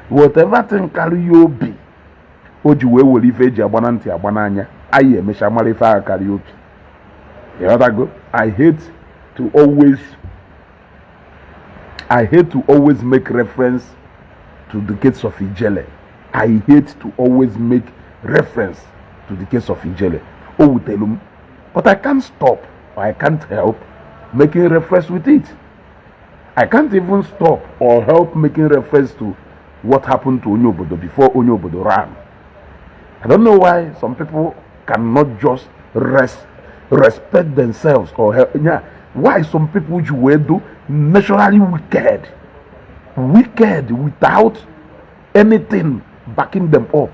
Whatever thing karị ya obi o ji wee were ife eji agba na ntị agba n'anya, anyị emecha mara ife ahụ karịa obi. Ịghọtago? I hate to always make reference to the case of Ijele. I hate to always make reference to the case of Ijele. O wutelu m, but I can't stop or I can't help making reference with it. I can't even stop or help making reference to what happened to Onye Obodo before Onye Obodo ran. I don't know why some people cannot just respect themselves or help. Yeah, why some people ji wee do naturally wicked, wicked without anything backing them up.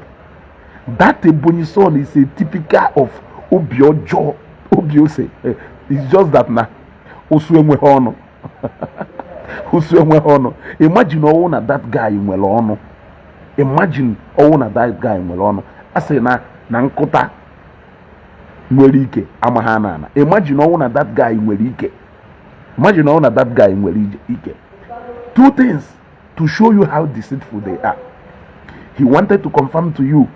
That Ebonyi son is a typical of obi ọjọọ, obi ose. It's just that na osu enweghị ọnụ, osu enweghị ọnụ. Imagine ọwụ na that guy nwere ọnụ. Imagine ọwụ na that guy nwere ọnụ. A sị na nkụta nwere ike ama ha na ana. Imagine ọwụ na that guy nwere ike. Imagine ọwụ na that guy nwere ike. Two things to show you how deceitful they are. He wanted to confirm to you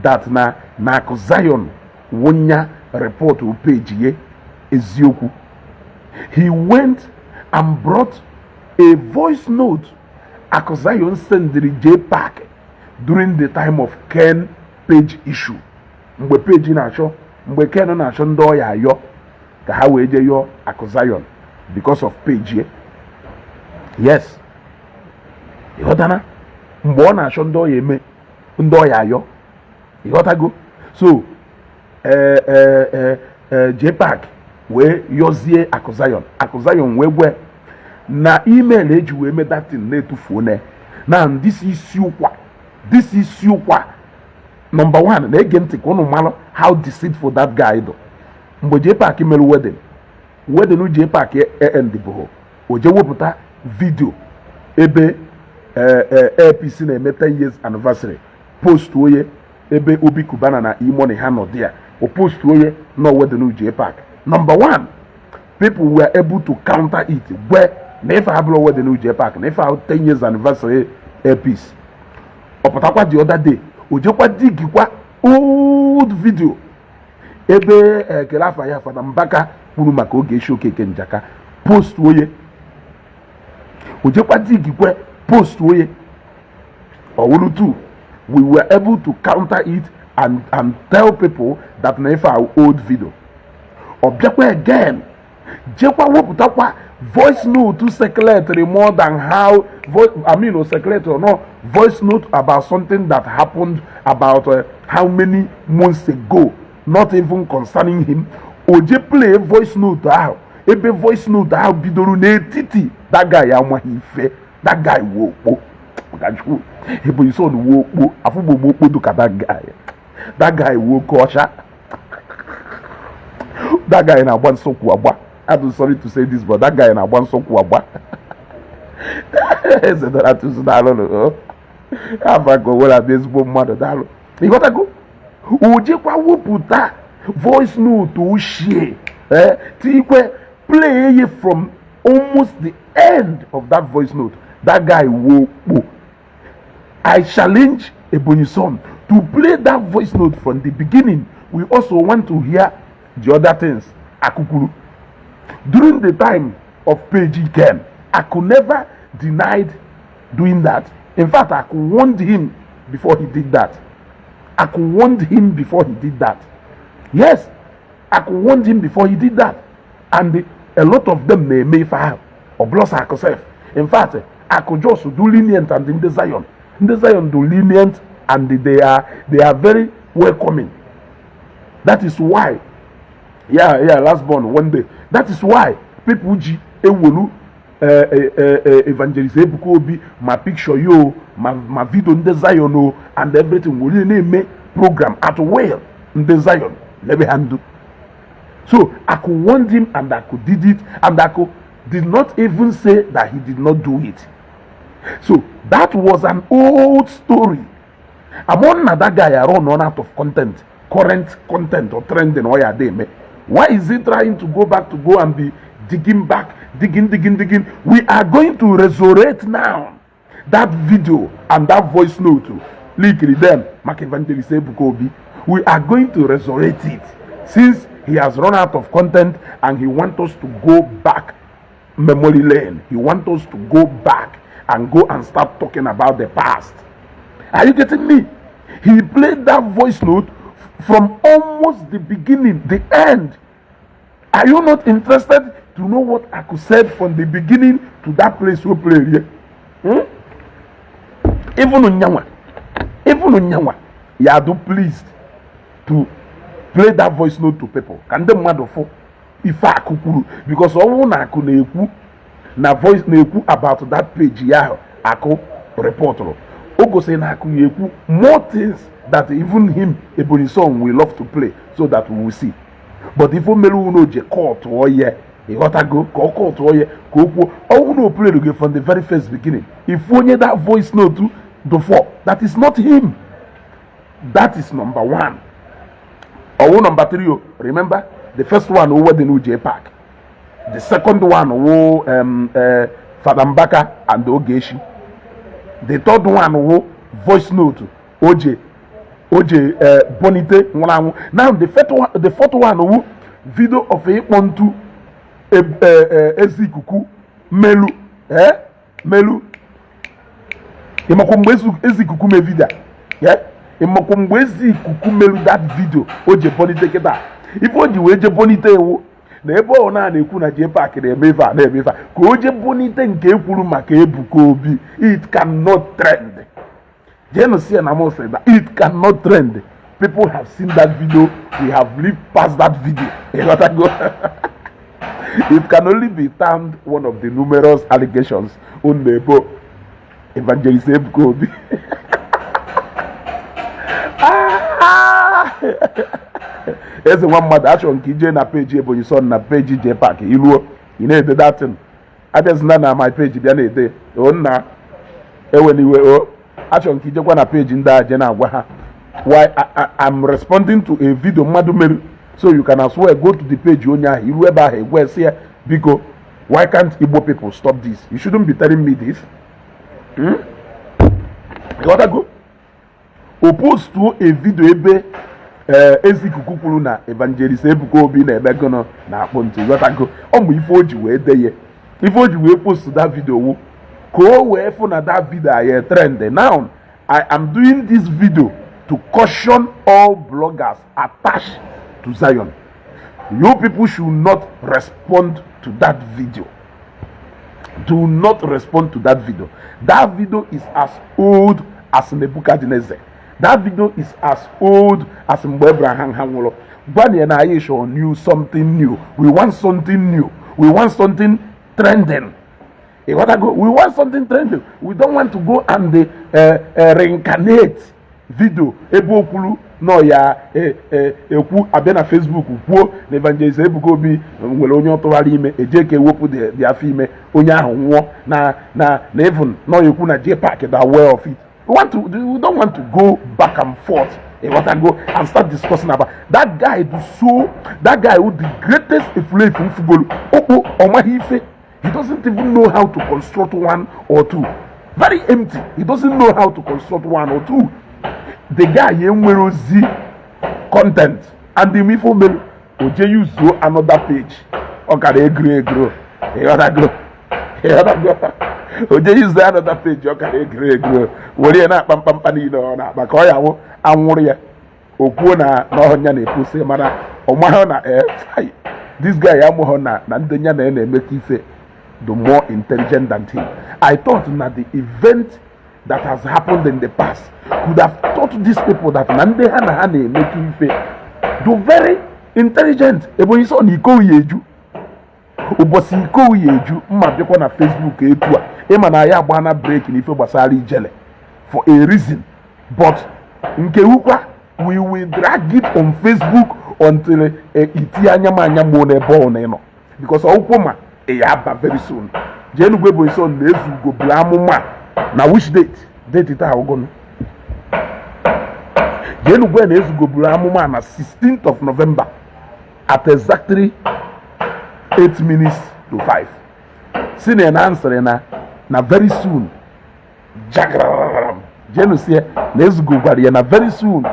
that na Akụ Zion wụnya report page ye eziokwu. He went and brought a voice note Akụ Zion sendịrị J Park during the time of Ken page issue, mgbe page na-achọ, mgbe Ken na-achọ ndị ọya ayọ ka ha wee jee yọọ Akụ Zion because of page ye. Yes, ịghọtana? Mgbe ọ na-achọ ndị ọya eme ndị ọya ayọ, ịghọtago? So ee, JPAC wee yọzie Akụ Zion. Akụ Zion wee gwe na email eji wee mee that thing na-etufuo na this isi ụkwa, this isi ụkwa. Number one, na-ege ntị ka unu malụ how deceitful that guy dị. Mgbe JPAC mere wedding, wedding JPAC end bụ o je wepụta video ebe APC na-eme 10 years anniversary, post onye ebe Obi Cubana na E-Money ha nọ there, o post onye nọ wedding JPAC. Number one, people were able to counter it, gwe na ife abụrụ wedding JPAC, na ife ahụ 10 years anniversary APC. Ọ pụtakwa the other day, o jekwa digikwa old video ebe ekele afa ya Fada Mbaka kwuru maka Ogechi Okeke Njaka, post onye o jekwa digikwe post onye ọwụrụ. Two, we were able to counter it and tell people that na ife ahụ old video. Ọ bịakwa again, jekwa wepụtakwa voice note circulatory more than how I mean, o circulatory or no, voice note about something that happened about how many months ago, not even concerning him. O je play voice note ahụ ebe voice note ahụ bidoro n'etiti. That guy amaghị ife. That guy wo okpo. Ọgachukwu Ebonyi son wo okpo afụgbogbo okpo dụka that guy. That guy wo oke ọcha. That guy na-agba nsọkwu agba. I'm sorry to say this, but that guy na-agba nsọkwu agba. Eze dara tụzụ, daalụ. Afa ka o nwere abịa ezigbo mmadụ, daalụ. Ịghọtago? O jekwa wepụta voice note ochie, tikwe play ye from almost the end of that voice note. That guy wo kpo. I challenge Ebonyi son to play that voice note from the beginning. We also want to hear the other things Akukuru during the time of page Ken. Aku never denied doing that. In fact, Aku warned him before he did that. Aku warned him before he did that. Yes, Aku warned him before he did that. And a lot of them na-eme ife ahụ. Ọ bụrụ sọ Aku sef. In fact, Aku just do lenient, and ndị Zion, ndị Zion do lenient and they are very welcoming. That is why, yeah, last born one day. That is why people ji ewolu Evangelist Ebuka Obi ma picture yo ma video ndị Zion o and everything were na-eme program at will. Ndị Zion lebe ha ndu. So Aku warned him and Aku did it, and Aku did not even say that he did not do it. So that was an old story. Among na that guy run out of content, current content or trending or ya dey. Why is he trying to go back to go and be digging back, digging, digging, digging? We are going to resurrect now. That video and that voice note leaked them maka Evangelist Ebuka Obi, we are going to resurrect it since he has run out of content and he wants us to go back memory lane. He wants us to go back and go and start talking about the past. Are you getting me? He played that voice note from almost the beginning, the end. Are you not interested to know what Aku said from the beginning to that place we play here? Hmm? Even Unyanwa, even Unyanwa, you are too pleased to play that voice note to people. Ka ndị mmadụ fụ ife Akụ kwuru, because ọ bụrụ na Akụ na-ekwu na voice na-ekwu about that page ya ahụ Akụ reportụrụ, o gosiri na Akụ ga-ekwu more things that even him, Ebonyi Son, will love to play so that we will see. But ife o mere unu je kọtụọ ya, ịghọtago, ka ọ kọtụọ ya, ka o kwuo ọnwụ na o played gị from the very first beginning, if onye that voice note before, that is not him. That is number one. Ọwụ number three o. Remember, the first one wo wedding J Park, the second one wo Fada Mbaka and Ogechi, the third one wo voice note oje bonite nwụrụ anwụ. Now the fourth one wo video of ịkpọ ntu ezi ikuku melu, melu. Ịmakwa mgbe ezi ikuku mee video? Yeah? Ịmakwa mgbe ezi ikuku melu that video o je bonite kịta? Ife o ji wee je bonite ewu na ebe ọ na na-ekwu na J Park na-eme ife a, na-eme ife a, ka o je bonite nke ekwuru maka Ebuka Obi. It cannot trend. Jenu see na mo say that it cannot trend. People have seen that video. We have lived past that video. Ịghọtago? It can only be termed one of the numerous allegations unu na-ebo Evangelist Ebuka Obi. Ah! Eze nwa mmadụ, achọrọ nke ije na page Ebonyi Son na page J Park, iluo ị na-ede datin. Abịazina na my page bịa na-ede o nna, ewena iwe o. Achọrọ nke ijekwa na page ndị a je na-agwa ha why I'm responding to a video mmadụ mere, so you can as well go to the page onye ahụ, iru ebe ahụ egwe sị ya, "Biko, why can't Igbo people stop this? You shouldn't be telling me this." Ịghọtago? O postuo a video ebe Ezikuku kwuru na Evangelist Ebuka Obi na-eme gụnụ na akpụ ntụ. Ịghọtago? Ọ mụ ife o ji wee de ya, ife o ji wee post that video wu ka o wee fụ na that video aye trend. Now I am doing this video to caution all bloggers attached to Zion. You people should not respond to that video. Do not respond to that video. That video is as old as Nebuchadnezzar. That video is as old as mgbe Abraham ha nwụrụ. Gwa ya na anyị chọrọ new, something new. We want something new. We want something trending. Ịghọtago? We want something trending. We don't want to go and reincarnate video ebe o kwuru nọ ya ekwu abịa na Facebook kwuo na Evangelist Ebuka Obi nwere onye ọ tụghara ime, eje ka ewepụ dị afọ ime onye ahụ nwụọ, na even nọ ya ekwu na J Park da aware of it. We don't want to go back and forth, ịghọtago, and start discussing about that guy. Do so that guy who the greatest efulefu mfugolu okpo ọmaghị ife. He doesn't even know how to construct one or two. Very empty. He doesn't know how to construct one or two. The guy enwere ozi content and the ife o mere, o je use another page ọ kara egro egro. Ịghọtago? Ịghọtago? O je use another page ọ kara egro egro, were ya na-akpa mkpamkpa niile ọ na-akpa, ka ọ ya nwụ anwụrụ ya, o kwuo na ọnya na-eposi, mana ọ maghị na this guy amụghị na ndị ya na ya na-emekọ ife the more intelligent than him. I thought na the event that has happened in the past could have taught these people that na ndị ha na ha na-emekọ ife do very intelligent. Ebonyi Son na iko ya eju ụbọchị, iko ya eju mma bịakwa na Facebook etu a. Ịma na ya agba na break n'ife gbasara Ijele for a reason, but nke wukwa we will drag it on Facebook until itinye anya m anya mụọ n'ebe ọ na ịnọ, because ọkwụkwọ ma ị ya aba very soon. Jee Enugwu, Ebonyi Son na-ezu ugo buru amụma na which date? Date taa ụgụnụ. Jee Enugwu na-ezugo buru amụma na 16th of November at exactly 8 minutes to 5. Si na na ansịrị na very soon. Jagrararam. Jenu sie na Ezugo gwara ya na very soon,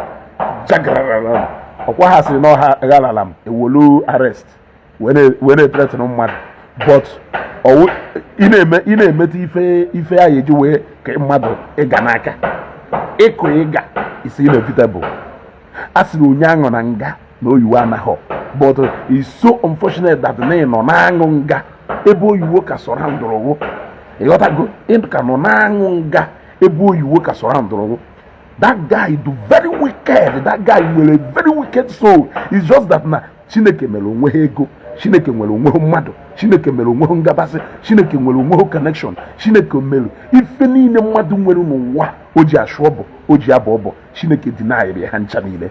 jagrararam. Ọkwa ha sịrị na ọha ghararam ewolu arrest wee na-ethreaten mmadụ, but ị na-eme, ị na-emeta ife ife a eji wee ka mmadụ ịga n'aka ịkụ ịga is inevitable. A sịrị onye aṅụ na nga na oyiwo anaghọ, but it's so unfortunate that na ị nọ na-aṅụ nga ebe oyiwo ka surroundụrụ. Ịghọtago? Ị ka nọ na-aṅụ nga ebe oyiwo ka surroundụrụ. That guy do very wicked. That guy nwere a very wicked soul. It's just that na Chineke mere onwe ha ego, Chineke nwere onwe ha mmadụ, Chineke mere onwe ha ngabasị, Chineke nwere onwe ha connection, Chineke mere ife niile mmadụ nwere n'ụwa o ji achụ ọbọ, o ji abọ ọbọ. Chineke denied ha ncha niile.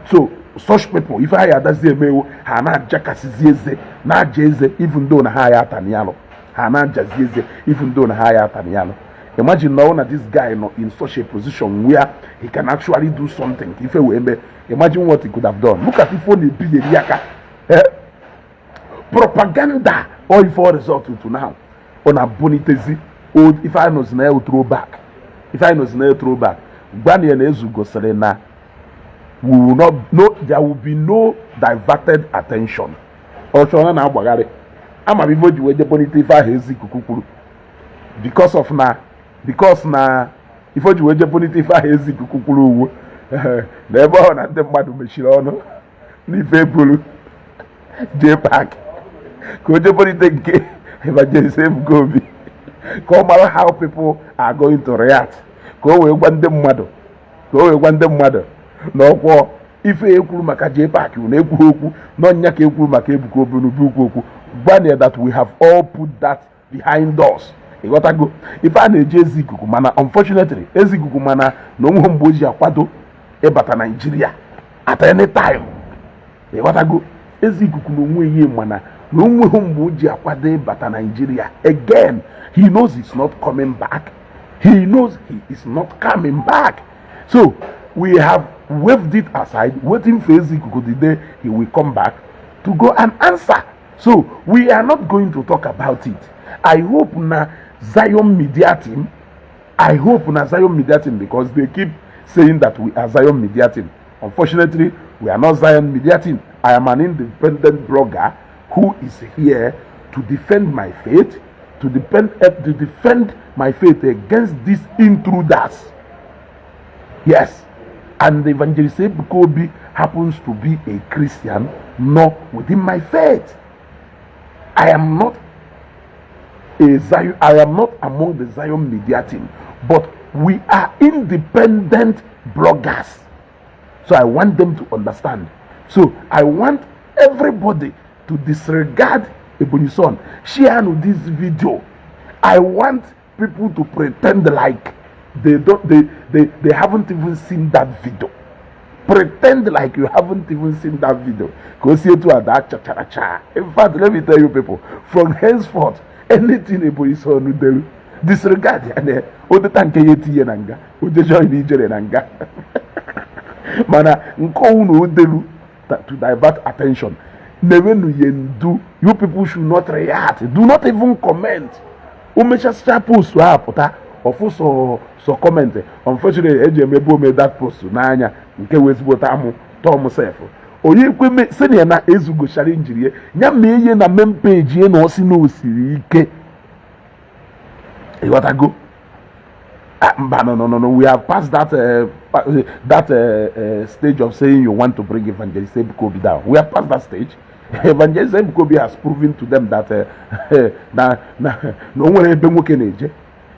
So such people, ife ha ya adazi emewo, ha na-ajakasịzi eze, na-aja eze, even though na ha ya atani alụ, ha na-ajazi eze, even though na ha ya atani alụ. Imagine now na this guy nọ in such a position where he can actually do something ka ife wee mee. Imagine what he could have done. Look at ife ọ na-ebigheri aka, eh? Propaganda or ife ọ result to now, ọ na-abụnitezi ife anyị nọzi na ya, throwback. Ife anyị nọzi na ya, throwback. Gwa ya na Ezu gosiri na we will not, no, there will be no diverted attention. Ọ chọrọ na-agbagharị ama m ife o ji wee jebonite ife ahụ Ezi Ikuku kwuru, because of na, because na ife o ji wee jebonite ife ahụ Ezi Ikuku kwuru uwe na ebe ọ na ndị mmadụ mechiri ọnụ n'ife eburu jee park, ka o jebonite nke Evangelist Ebuka Obi, ka ọ mara how people are going to react, ka o wee gwa ndị mmadụ, ka o wee gwa ndị mmadụ na ọkwọ ife ekwuru maka jee park na ekwughị okwu n'ọnya ka ekwuru maka Ebuka Obi n'ubi ukwu okwu. Gwa that we have all put that behind us. Ịghọtago? Ife a na-eji Ezi Ikuku, mana unfortunately Ezi Ikuku, mana na onwe mgbe o ji akwado ịbata Naijiria at any time. Ịghọtago? Ezi Ikuku na onwe ihe, mana na onweghị mgbe o ji akwado ịbata Naijiria again. He knows he's not coming back. He knows he is not coming back. So we have waved it aside, waiting for Ezi Ikuku the day he will come back to go and answer. So we are not going to talk about it. I hope na Zion Media Team, I hope na Zion Media Team, because they keep saying that we are Zion Media Team. Unfortunately, we are not Zion Media Team. I am an independent blogger who is here to defend my faith, to defend my faith against these intruders. Yes, and Evangelist Ebuka Obi happens to be a Christian, not within my faith. I am not a Zion, I am not among the Zion Media Team, but we are independent bloggers. So I want them to understand. So I want everybody to disregard Ebonyi Son. Share this video. I want people to pretend like they don't they haven't even seen that video. Pretend like you haven't even seen that video. Go see to that cha cha cha. In fact, let me tell you people, from henceforth, anything Ebonyi Son do, disregard ya. Na odeta nke ya etinye na nga, oje join ijere na nga, mana nke unu odelu to divert attention na-enwenu ye ndu. You people should not react. Do not even comment. O mechasịcha post ahụ pụta ọfụ sọ sọ comment. Unfortunately, eji emebe ome that post n'anya nke wee ezigbote amụ tọm sef onye ekwe sị na ya na ezugochara injirie ya ma ihe na main page ya na ọ sị na o siri ike. Ịghọtago? Ah, mba, no, we have passed that stage of saying you want to bring Evangelist Ebuka Obi down. We have passed that stage. Evangelist Ebuka Obi has proven to them that na o nwere ebe nwoke na-eje.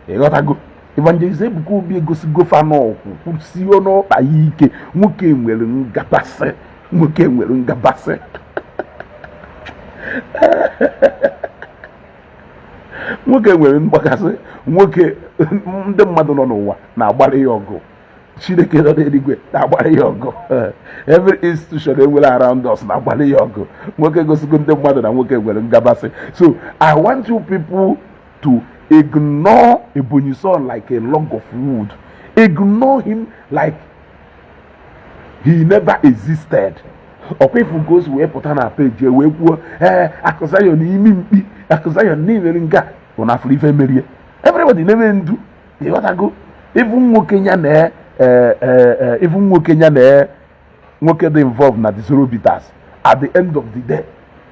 Ịghọtago? Evangelist Ebuka Obi egosigo fa n'ọkwụ kwụsie n'ọkpa ya ike. Nwoke nwere ngabasị, nwoke nwere ngabasị, nwoke nwere mgbakasị. Nwoke ndị mmadụ nọ n'ụwa na-agbara ya ọgụ, Chineke nọ n'eluigwe na-agbara ya ọgụ, every institution enwere around us na-agbara ya ọgụ. Nwoke gosigo ndị mmadụ na nwoke nwere ngabasị. So I want you people to ignore Ebonyi Son like a log of wood. Ignore him like he never existed. Ọkwa ifu nke o si wee pụta na peji wee kwuo, ee, Akụzayon imi mkpi, Akụzayon n'imeri nke a bụ na afụrụ ife merie. Everybody na-eme ndu. Ịghọtago? Even nwoke ya na even nwoke ya na nwoke dị involved na the Zoro Bitters, at the end of the day,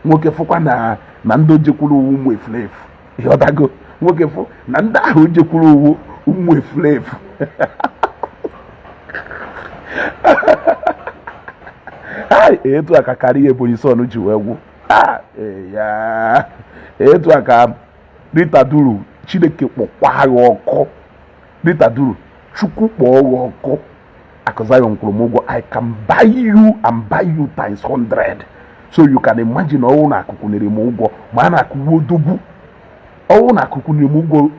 nwoke fụkwa na ndị ojekwuru uwu ụmụ efulefu. Ịghọtago? Nwoke fụ na ndị ahụ jekwuru uwu ụmụ efulefu. Etu a ka karịa Ebonyi Son ji wee gwụ ya. Etu a ka Rita Duru, Chineke kpọkwa ya ọkụ. Rita Duru, Chukwu kpọọ ya ọkụ. Akụ Zion kwụrụ m ụgwọ. I can buy you and buy you times 100. So you can imagine, ọwụ na akụkụ nere m ụgwọ ma a na-akụgbu odogwu. Ọwụ na akụkụ nere m ụgwọ,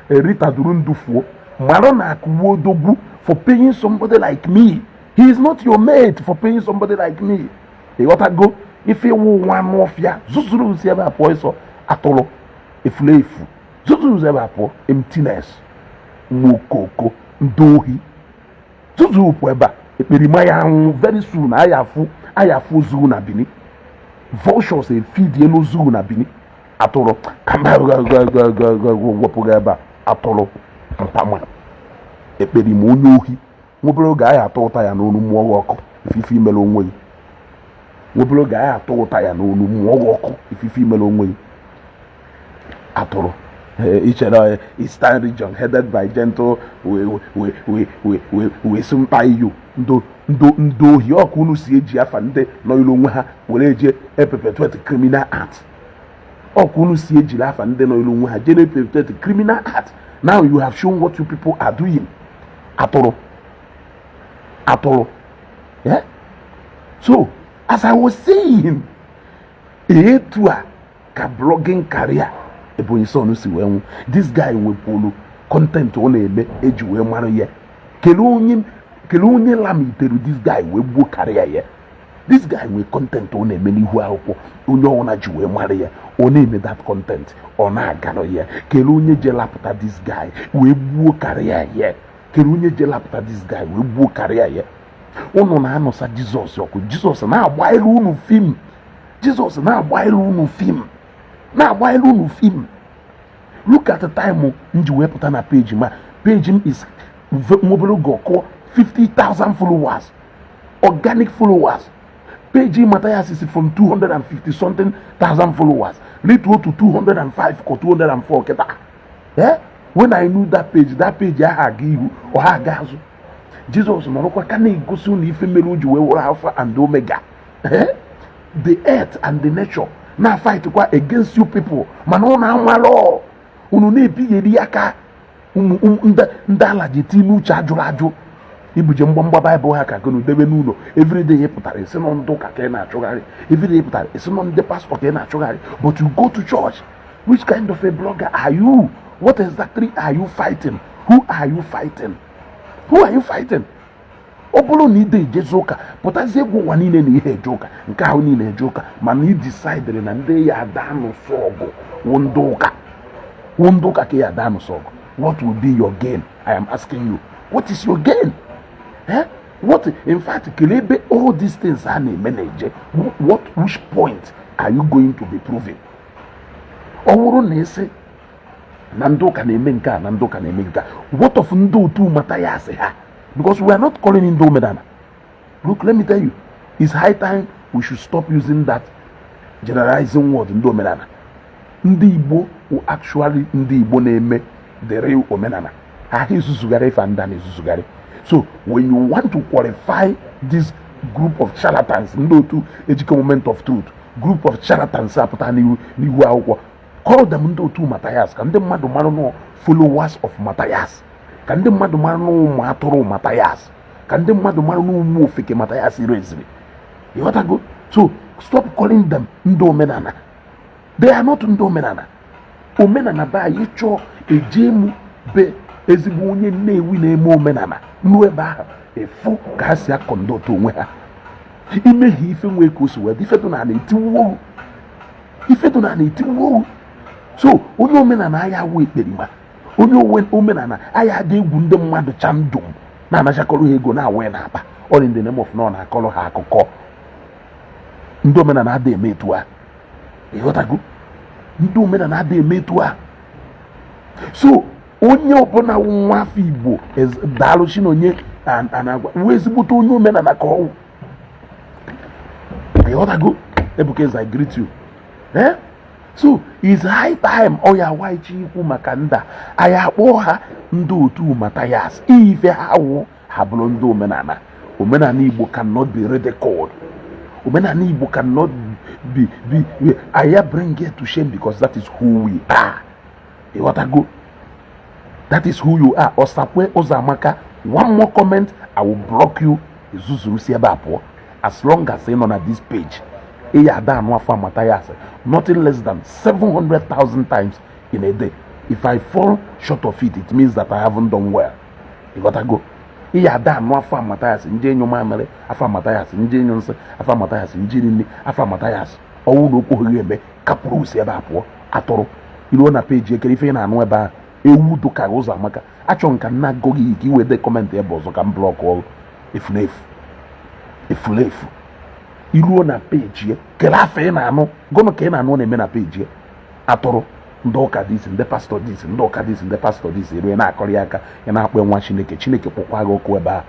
Rita Duru ndufuo mara na akụgbu odogwu for paying somebody like me. He is not your mate for paying somebody like me. Ịghọtago? Ife ịwụ nwa anụ ọfịa zuzuru si ebe a pụọ, ịsọ atụrụ efulefu zuzuru ebe a pụọ, emptiness, nwa okoko, ndị ohi zuzuru pụọ ebe a. Ekperima ya anwụ very soon. Ayafụ ayafụ ozu na Benin. Vultures efidie n'ozu na Benin. Atụrụ kamba wepụga ebe a. Atụrụ mpama, ekperima, onye ohi. Nwobere oge, anyị atụ ụta ya n'onu mmụọ gị ọkụ ifife imere onwe gị. Nwobere oge, anyị atụ ụta ya n'onu mmụọ gị ọkụ ifife imere onwe gị. Atụrụ ichere Eastern Region headed by Gentle wee sị mkpa iyo ndo ndo ndị ohi ọkụ unu si eji afa ndị nọ ilu onwe ha were eje eperpetuate criminal act. Ọkụ unu si ejiri afa ndị nọ ilu onwe ha jee perpetuate criminal act. Now you have shown what you people are doing. Atụrụ, atụrụ. Yeah? So as I was saying, etu a ka blogging career Ebonyi Son si wee nwụ. This guy nwekwuru content ọ na-eme eji wee mara ya. Kelee onye lamitere this guy wee gbuo career ya. This guy nwee content ọ na-eme n'ihu akwụkwọ, onye ọbụla ji wee mara ya. Ọ na-eme that content, ọ na-aganụ ya. Kelee onye je lapụta this guy wee gbuo career ya. Kelee onye je lapụta this guy wee gbuo career ya. Unu na-anụsa Jizọs ọkụ, Jizọs na-agba elu unu fim. Jizọs na-agba elu unu fim, na-agba elu unu fim. Look at the time m ji wee pụta na page ma page m is nwobere oge ọkụọ 50,000 followers, organic followers. Page Mathias is from 250 something thousand followers rituo to 205 ka 204 kịta. Eh, when I knew that page, that page ahụ aga ihu, ọha aga azụ. Jizọs nọrọkwa ka na-egosi unu ife mere o ji wee were Alpha and Omega. Eh? The earth and the nature na fight kwa against you people, mana unu amalọ, unu na-ebigheri aka. Ụmụ ndị ala ji eti n'uche ajụrụ ajụ ibuje mgbamgba Baịbụl ha ka gụnụ debe n'ụlọ. Everyday ị pụtara, esi nọ ndị ụka ka ị na-achụgharị. Everyday ị pụtara, esi nọ ndị pastọ ka ị na-achụgharị, but you go to church. Which kind of a blogger are you? What exactly are you fighting? Who are you fighting? Who are you fighting? Ọ bụrụ na ide ejezi ụka, pụtazie egwu ụwa niile na ihe eje ụka nke ahụ niile eje ụka, mana ị decidere na ndị ya ada anụsọ ọgụ wụ ndị ụka, wụ ndị ụka ka ya ada anụsọ ọgụ, what will be your gain? I am asking you, what is your gain? Eh? What in fact, kelee ebe all these things a na-eme na-eje? What, which point are you going to be proving? Ọ bụrụ na ịsị na ndị ụka na-eme nke a, na ndị ụka na-eme nke a, what of ndị otu Mathias ha? Because we are not calling ndị omenala. Look, let me tell you, it's high time we should stop using that generalizing word, ndị omenala. Ndị Igbo wụ actually ndị Igbo na-eme the real omenala ha ezuzugharị ife ndị a na-ezuzugharị. So when you want to qualify this group of charlatans, ndị otu Ejike Moment of Truth, group of charlatans apụta n'ihu akwụkwọ, call them ndị otu Mathias, ka ndị mmadụ mara nọ followers of Mathias, ka ndị mmadụ mara na ụmụ atụrụ Mathias, ka ndị mmadụ mara na ụmụ ofeke Mathias reziri. Ịghọtago? So stop calling them ndị omenala. They are not ndị omenala. Omenala be anyị chọọ eje mụ be ezigbo onye Nnewi na-eme omenala nru ebe ahụ, efu ka ha si aconduct onwe ha. Imehie ife nwee ka o si wee dị, ife dị na na-etiwu, ife dị na na-etiwu. So onye omenala agha awụ ekperima, onye omenala agha adị egwu ndị mmadụ chandum na-anachakọrọ ha ego na-awụ ya n'akpa, all in the name of na ọ na-akọrọ ha akụkọ. Ndị omenala adịghị eme etu a. Ịghọtago? Ndị omenala adịghị eme etu a. So Onye ọbụla wụ nwa afọ Igbo, daalụ Chinonye anagwa wụ ezigbote onye omenala ka ọwụ. Ịghọtago? Ebuka Eze, I greet you. Eh? So it's high time ọ ya waichi ikwu maka nda anyị akpọọ ha ndị otu Mathias. Ife ha wụ, ha bụrụ ndị omenala. Omenala Igbo cannot be ridiculed. Omenala Igbo cannot be anyị bring it to shame, because that is who we are. Ịghọtago? That is who you are. Ọsakwe Ụzọamaka, one more comment, I will block you. Ezuzuru si ebe a pụọ. As long as ị nọ na this page, ị ya ada anụ afọ Mathias nothing less than 700,000 times in a day. If I fall short of it, it means that I haven't done well. Ịghọtago? Ị ya ada anụ afọ Mathias nje enyo mamịrị, afọ Mathias nje enyo nsị, afọ Mathias nje nri, afọ Mathias ọnwụ na okwu gị eme kapụrụ si ebe a pụọ. Atụrụ iruo na peji ekere ife ị na-anụ ebe ahụ ewu dụka ụzọ amaka achọ nka nna agụghị ka i wede comment ebe ọzọ ka m block efulefu efulefu. Iruo na peji ya kere afọ ị na-anụ gụnụ ka ị na-anụ ọ na-eme na peji ya. Atụrụ ndị ụka this, ndị pastọ this, ndị ụka this, ndị pastọ this, erue na-akọrọ ya aka, ị na-akpọ nwa Chineke. Chineke kpọkwa gị ọkụ ebe a.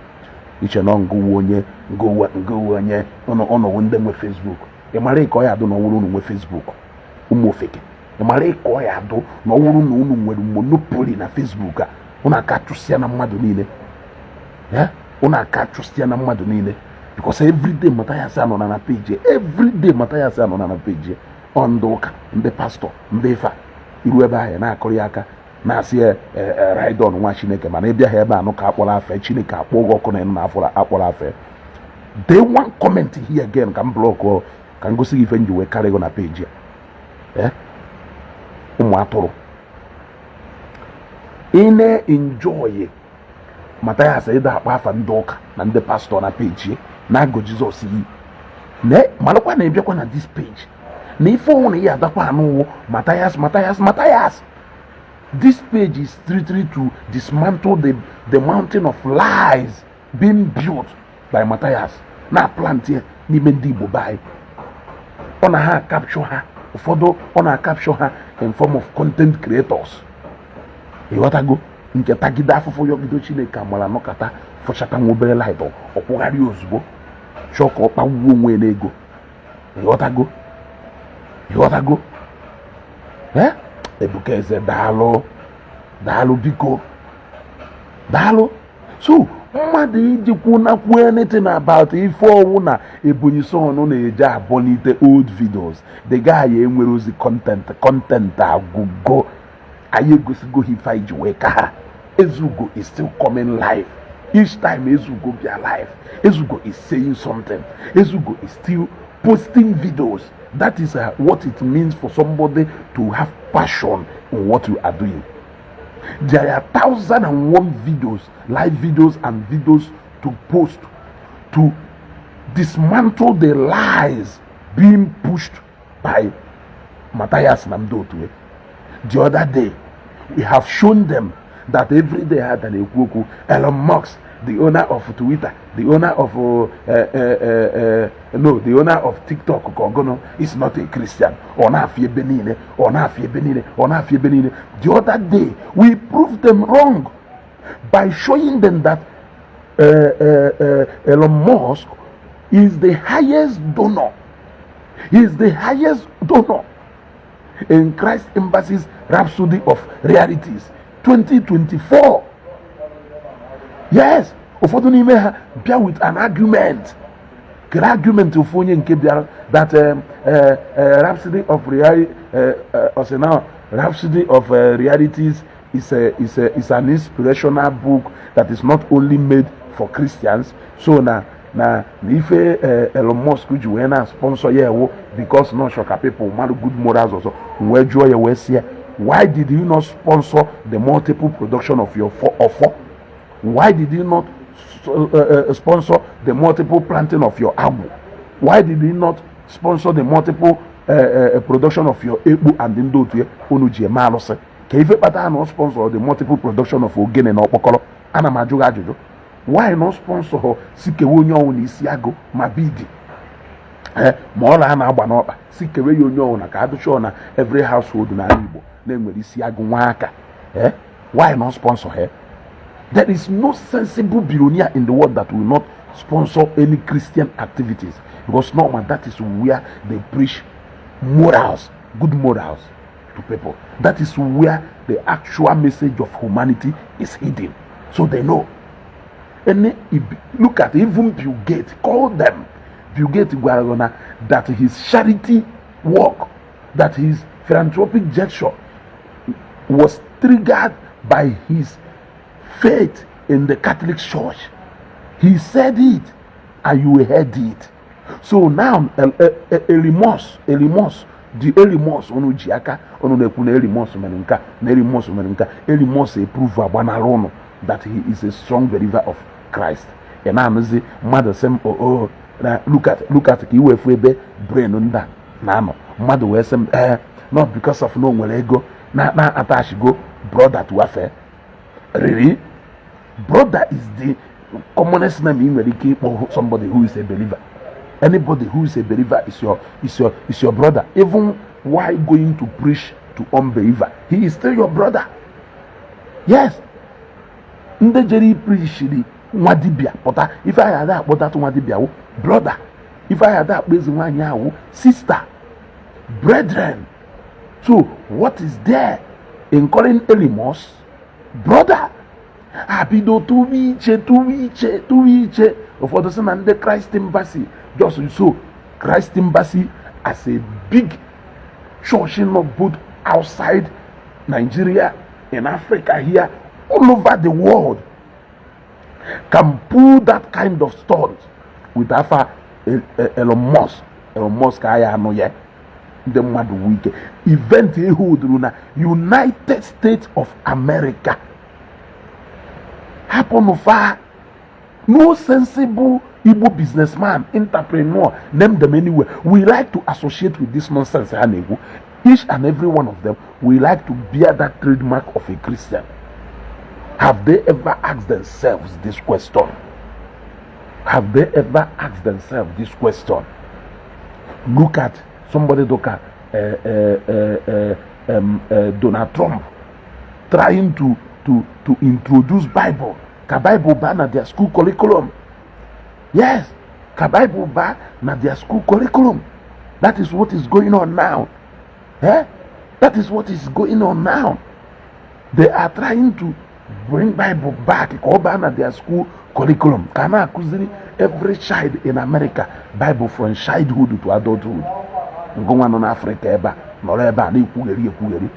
Iche na ngụwa onye ngụwa ngụwa onye ọnọwụ ndị nwe Facebook. Ị mara ka ọ ya adụ na ọwụrụ unu nwe Facebook? Ụmụ ofeke, ị mara ka ọ ya adụ na ọwụrụ na unu nwere monopoly na Facebook a? Unu aka chụsịa na mmadụ niile, unu aka chụsịa na mmadụ niile, because everyday Mathias anọ na page, everyday Mathias anọ na page ọ ndị ụka, ndị pastọ, ndị ife a. Iru ebe ahụ na-akụrụ ya aka, na-asị ya ride on, nwa Chineke. Mana ịbịa ha ebe anụ ka akpọrọ afa Chineke akpọ gị ọkụ na ịnụ na afọ akpọrọ afa. Dee one comment here again ka m block, ka m gosi gị ife m ji wee karị gị na peji a. Ụmụ atụrụ, ị na-enjoy Mathias ịda akpa afa ndị ụka na ndị pastọ na peji na-agụ Jizọs iyi, malụkwa na ịbịakwa na this page na ife ọnwụ na ihe adakwa anụwụ Mathias, Mathias, Mathias. This page is strictly to dismantle the mountain of lies being built by Mathias na plant ya n'ime ndị Igbo be anyị. Ọ na ha capture ha ụfọdụ, ọ na-capture ha in form of content creators. Ịghọtago? Nke tagide afụfụ yọgido Chineke amara nọkata fụchata nwa obere light, ọkwụgharị ozugbo chọọ ka ọ kpagbuo onwe ya n'ego. Ịghọtago? Ịghọtago? Ee, Ebuka Eze, daalụ, daalụ, biko daalụ. So mmadụ ijikwu nakwu anything about ife ọnwụ na Ebonyi Son na-eje abọlite old videos, the guy enwere ozi content, content agwụgo. Anyị egosigo ha ife anyị ji wee ka ha. Ezugo is still coming live. Each time Ezugo bịa live, Ezugo is saying something. Ezugo is still posting videos. That is what it means for somebody to have passion in what you are doing. There are 1001 videos, live videos and videos to post to dismantle the lies being pushed by Matthias na ndị otu ya. The other day, we have shown them that every day ha na-ekwu okwu Elon Musk, the owner of Twitter, the owner of no, the owner of TikTok ka ọgụnụ, is not a Christian. Ọ na-afị ebe niile, ọ na-afị ebe niile, ọ na-afị ebe niile. The other day, we proved them wrong by showing them that Elon Musk is the highest donor. He is the highest donor in Christ Embassy's Rhapsody of Realities 2024. Yes, ụfọdụ n'ime ha bịa with an argument. Kere argument ofu onye nke bịara that Rhapsody of Reality, uh, now Rhapsody of Realities is an inspirational book that is not only made for Christians. So na ife Elon Musk ji wee na sponsor ya ewu because na ọ ka people mmadụ good morals ọzọ. Wee jụọ ya, wee sị ya, why did you not sponsor the multiple production of your ofo? Why did you not sponsor the multiple planting of your agwu? Why did you not sponsor the multiple production of your ekpu and ndị otu ya unu ji eme alụsị? Ka ife kpatara na sponsor the multiple production of ogene na ọkpọkọrọ? Ana m ajụ gị ajụjụ. Why not sponsor si kewe onye ọnwụ na isi agụ ma bidi ma ọla a na-agba n'ọkpa, si kewe ya onye ọnwụ na ka adụchọ na every household n'ala Igbo na-enwere isi agụ nwa aka? Why not sponsor her? There is no sensible billionaire in the world that will not sponsor any Christian activities, because normal, that is where they preach morals, good morals to people. That is where the actual message of humanity is hidden. So they know. And look at even Bill Gates, call them. Bill Gates gwara gị na that his charity work, that his philanthropic gesture was triggered by his faith in the Catholic Church. He said it, and you heard it. So now, Elon Musk, the Elon Musk, unu ji aka unu na-ekwu na Elon Musk mere nka, na Elon Musk mere nka. Elon Musk eprove agbanara unu that he is a strong believer of Christ. Ị na-anụzi mmadụ sị m, oh, na look at ka iwefu ebe brain ndị a na-anọ. Mmadụ wee sị m, ee, not because of na o nwere ego na attachgo brother to afe. Really? Brother is the commonest name ị nwere ike ịkpọ somebody who is a believer. Anybody who is a believer is your brother. Even while going to preach to unbeliever, he is still your brother. Yes. Ndị jere ipreachiri nwa dibịa pụta, ife anyị ada akpọtatụ nwa dibịa wụ brother, ife anyị ada akpọ ezi nwaanyị ahụ sister, brethren. So what is there in calling Elon Musk brother? Abido tụwa iche, tụwa iche, tụwa iche. Ụfọdụ sị na ndị Christ Embassy, just so Christ Embassy as a big church not both outside Nigeria, in Africa here, all over the world, can pull that kind of stunt with afa Elon Musk. Elon Musk aya anụ ya ndị mmadụ wu ike event ehoduru na United States of America hapụnụ fa. No sensible Igbo businessman, entrepreneur, name them anywhere, we like to associate with this nonsense ha na-ekwu. Each and every one of them, we like to bear that trademark of a Christian. Have they ever asked themselves this question? Have they ever asked themselves this question? Look at somebody, look at Donald Trump trying to introduce Bible, ka Bible baa na their school curriculum. Yes, ka Bible baa na their school curriculum. That is what is going on now, eh? That is what is going on now. They are trying to bring Bible back ka ọ baa na their school curriculum, ka a na-akụziri every child in America Bible from childhood to adulthood. Ngụnwa nọ n'Afrịka ebe a nọrọ ebe a na-ekwugheri ekwugheri.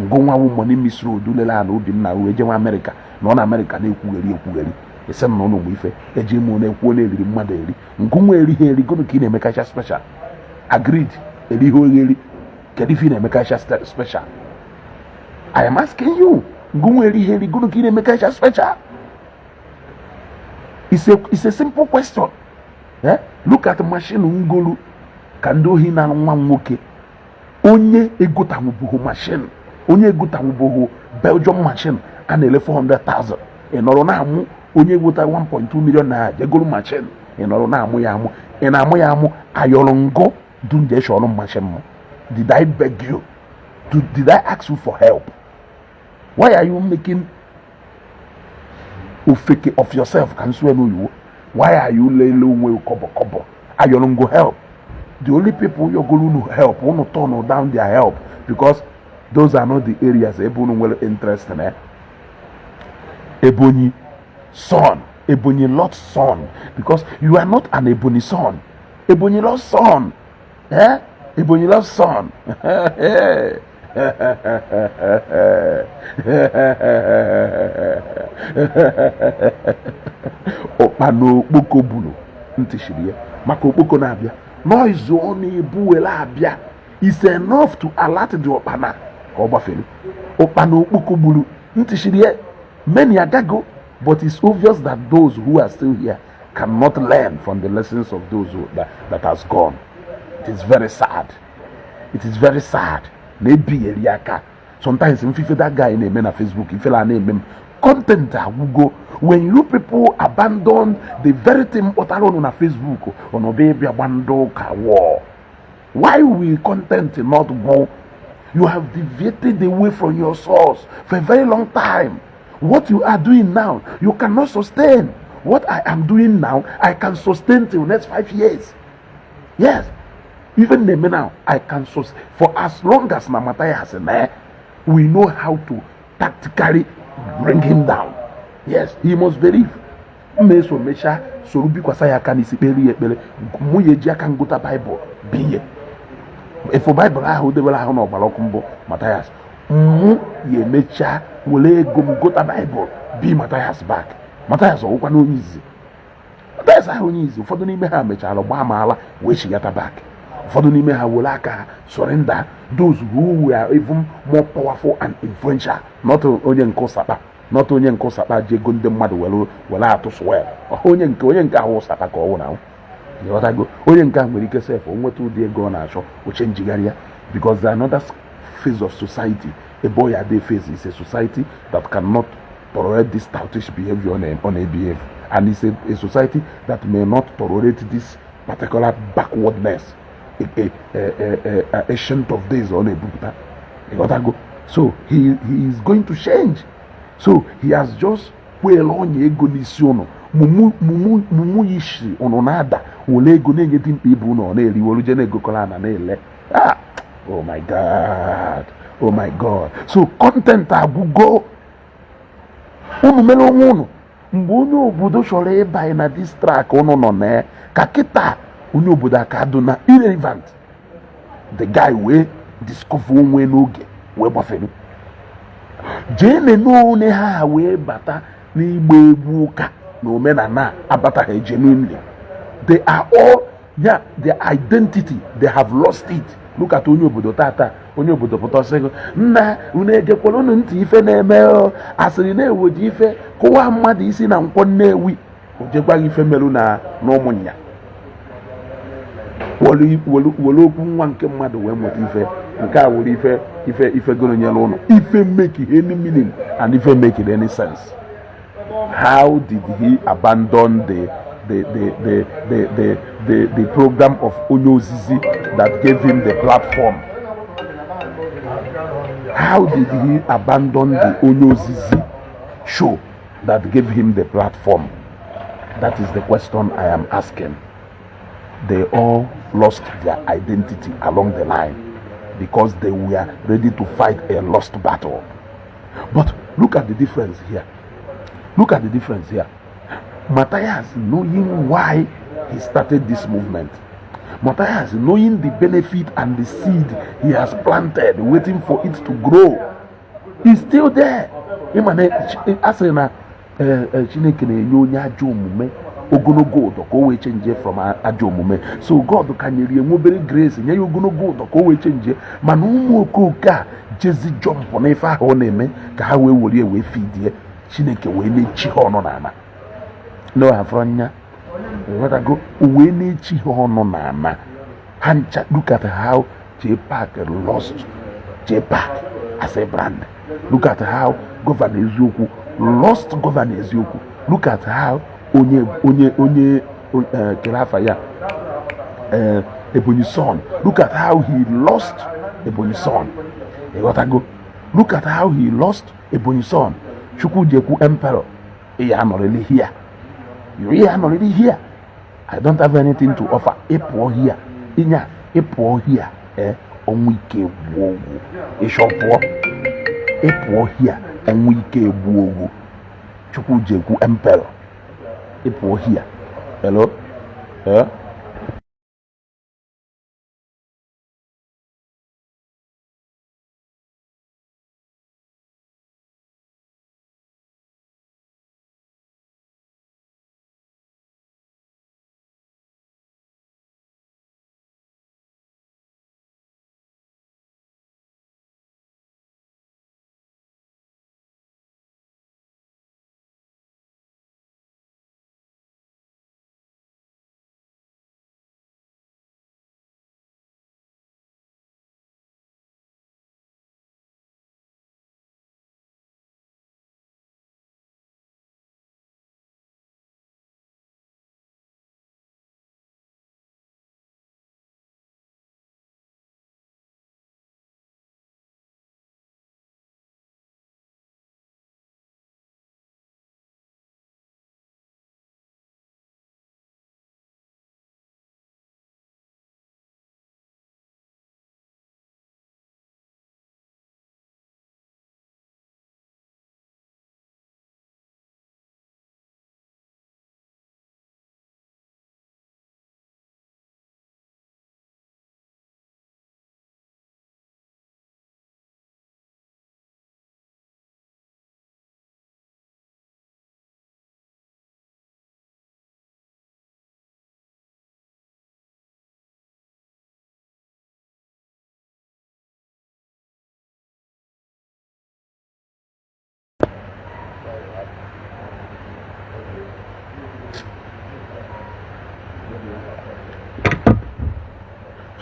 Ngụnwa wụ money misroad lele a na Obinna wee jewe Amerịka, nọ na Amerịka na-ekwugheri ekwugheri. Esi m na ụlọ mgbe ife eji mụ na-ekwu na-eriri mmadụ eri. Ngụnwa erighị eri, gụnụ ka ị na-emekacha special? Agreed, erighị ogheri, kedu ife ị na-emekacha special? I am asking you. Ngụnwa erighị eri, gụnụ ka ị na-emekacha special? It's a simple question, eh? Look at machine ngolu ka ndị ohi na nwa m nwoke onye egotanwubughị machine, onye egotanwubughị Belgium machine a na-ele 400,000. Ị nọrọ na-amụ onye gwota 1.2 million naira jegoro machine, ị nọrọ na-amụ ya amụ, ị na-amụ ya amụ. Ayọrọ ngụ dum jee chọrọ machine m. Did I beg you to, did I ask you for help? Why are you making ofeke of yourself? Ka nsụ n'oyiwo, why are you lele onwe kọbọ kọbọ? Ayọrọ ngo help? The only people yọgoro unu help, unu turn down their help, because those are not the areas ebe unu nwere interest in, eh? Ebonyi son, Ebonyi Lot son, because you are not an Ebonyi son, Ebonyi Lot son, eh? Ebonyi Lot son. Ụkpa na okpoko buru ntị shiri ya maka okpoko na-abịa. Noise ọ na-ebu were abịa is enough to alert the ụkpana ka ọ gbafere. Ụkpa na okpoko gburu ntị shiri ya. Many agago, but it's obvious that those who are still here cannot learn from the lessons of those that has gone. It is very sad. It is very sad na ebigheri aka. Sometimes mfife that guy na-eme na Facebook, ifela na-eme m content agwụgo. When you people abandon the very thing kpọtara unu na Facebook, unu bịa ịbịa gba ndị ụka war. Why will content not go? You have deviated away from your source for a very long time. What you are doing now, you cannot sustain. What I am doing now, I can sustain till next 5 years. Yes. Even na-eme now, I can sustain for as long as na Matthias na we know how to tactically bring him down. Yes, he must believe. Mma eso mechaa soro bikwasa ya aka n'isi, kpere ya ekpere, mụ ya eji aka ngụta Baịbụl biye efu Baịbụl ahụ debere ahụ n'ọgbara ọkụ mbụ Matthias. Mụ ya emechaa were ego m gota Baịbụl bi Matthias back. Matthias ọwụkwa na onye izizi, Matthias ahụ onye izizi. Ụfọdụ n'ime ha mechara gbaa amaala wee chigata back. Ụfọdụ n'ime ha were aka ha surrender, those who were even more powerful and influential, not onye nke ụsakpa, not onye nke ụsakpa ji ego ndị mmadụ were were atụ swell. Onye nke ahụ ụsakpa ka ọ wụ na ịghọtago. Onye nke ahụ nwere ike sef o nweta ụdị ego ọ na-achọ, oche njigharị ya, because there another phase of society ebe ọ ya dị phase is a society that cannot tolerate this toutish behavior ọ na-behave, and it's a society that may not tolerate this particular backwardness, a ancient of days ọ na-ebupụta, ịghọtago. So he is going to change. So he has just kwere ọnya ego n'isi ụnụ, mumu mumu isi ụnụ na-ada, were ego na-enye dị mkpa ibu ụnụ, ọ na-eri, were je na-egokọrọ ana na-ele. Ah, oh my God, oh my God. So content agwụgo unu mere onwe unu. Mgbe onye obodo chọrọ ịbanye na this track unu nọ na ya, ka kịta onye obodo aka dụ na irrelevant, the guy wee discover onwe n'oge wee gbafere jee nene one ha wee bata n'igba egwu ụka na omenala abataghị genuinely. They are all, yeah, their identity, they have lost it. Look at onye obodo tata. Onye obodo pụta ọsị gị, nna unu egekwara unu ntị ife na-eme o, asịrị na-eweji ife kụwa mmadụ isi na Nkwọ Nnewi, o jekwaghị ife merụ na ụmụnya were okwu nwa nke mmadụ wee mụta ife nke a, were ife goro nyere ụnụ ife make any meaning and ife make any sense. How did he abandon the program of onye ozizi that gave him the platform? How did he abandon the onye ozizi show that gave him the platform? That is the question I am asking. They all lost their identity along the line because they were ready to fight a lost battle. But look at the difference here. Look at the difference here. Matthias, knowing why he started this movement, Matthias, knowing the benefit and the seed he has planted, waiting for it to grow, is still there. Ịma na a sịrị na Chineke na-enye onye ajọ omume ogologo ụdọ ka o wee change from ajọ omume. So God ka nyere ya nwe obere grace, nye ya ogologo ụdọ ka o wee change. Mana ụmụ okooko a jezi jump n'ife ahụ ọ na-eme ka ha wee were wee fidie Chineke wee na-echi ha ọnụ n'ala n'ohafọrọ nya, ịghọtago, o wee na-echi ha ọnụ n'ala ha ncha. Look at how JPAC lost JPAC as a brand. Look at how Governor Eziokwu lost Governor Eziokwu. Look at how onye kere afa ya, Ebonyi Son, look at how he lost Ebonyi Son, ịghọtago. Look at how he lost Ebonyi Son. Chukwujekwu Emperor, ya anọrịrị here, ya anọrịrị here. I don't have anything to offer. Ịpụọ here, ịnya ịpụọ here, ọnwụ ike egbuo ogwu. Ịchọ pụọ, ịpụọ here, ọnwụ ike egbuo ogwu. Chukwujekwu Emperor, ịpụọ here. Hello, eh?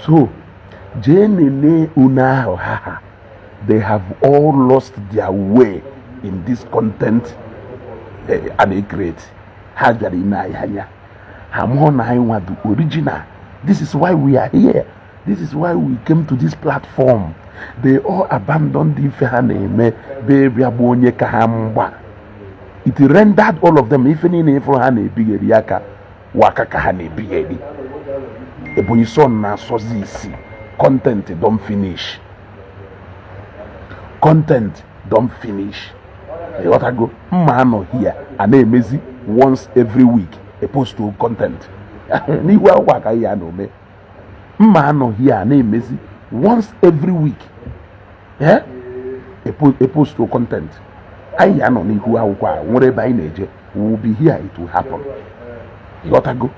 So jee nene unu ahụ ha. They have all lost their way in this content a na-create. Ha bịara ime anyị anya ha mụọ na anyị nwa the original. This is why we are here. This is why we came to this platform. They all abandoned ife ha na-eme bee bịa gbuo onye ka ha mgba. It rendered all of them ife niile ifuru ha na-ebigheri aka waka ka ha na-ebigheri. Ebonyi Son na-asọzi isi. Content don finish, content don finish. Ịghọtago? Mma anọ here a na-emezi once every week a post content n'ihu akwụkwọ aka ya na ome. Mma anọ here a na-emezi once every week, eh? A post content. Anyị ya nọ n'ihu akwụkwọ a nwere ebe anyị na-eje. We will be here, it will happen. Ịghọtago?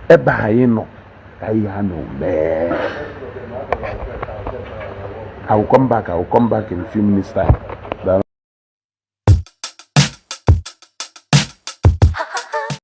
Ebe anyị nọ ka anyị ya nọ mee. I will come back. I will come back in a few minutes' time.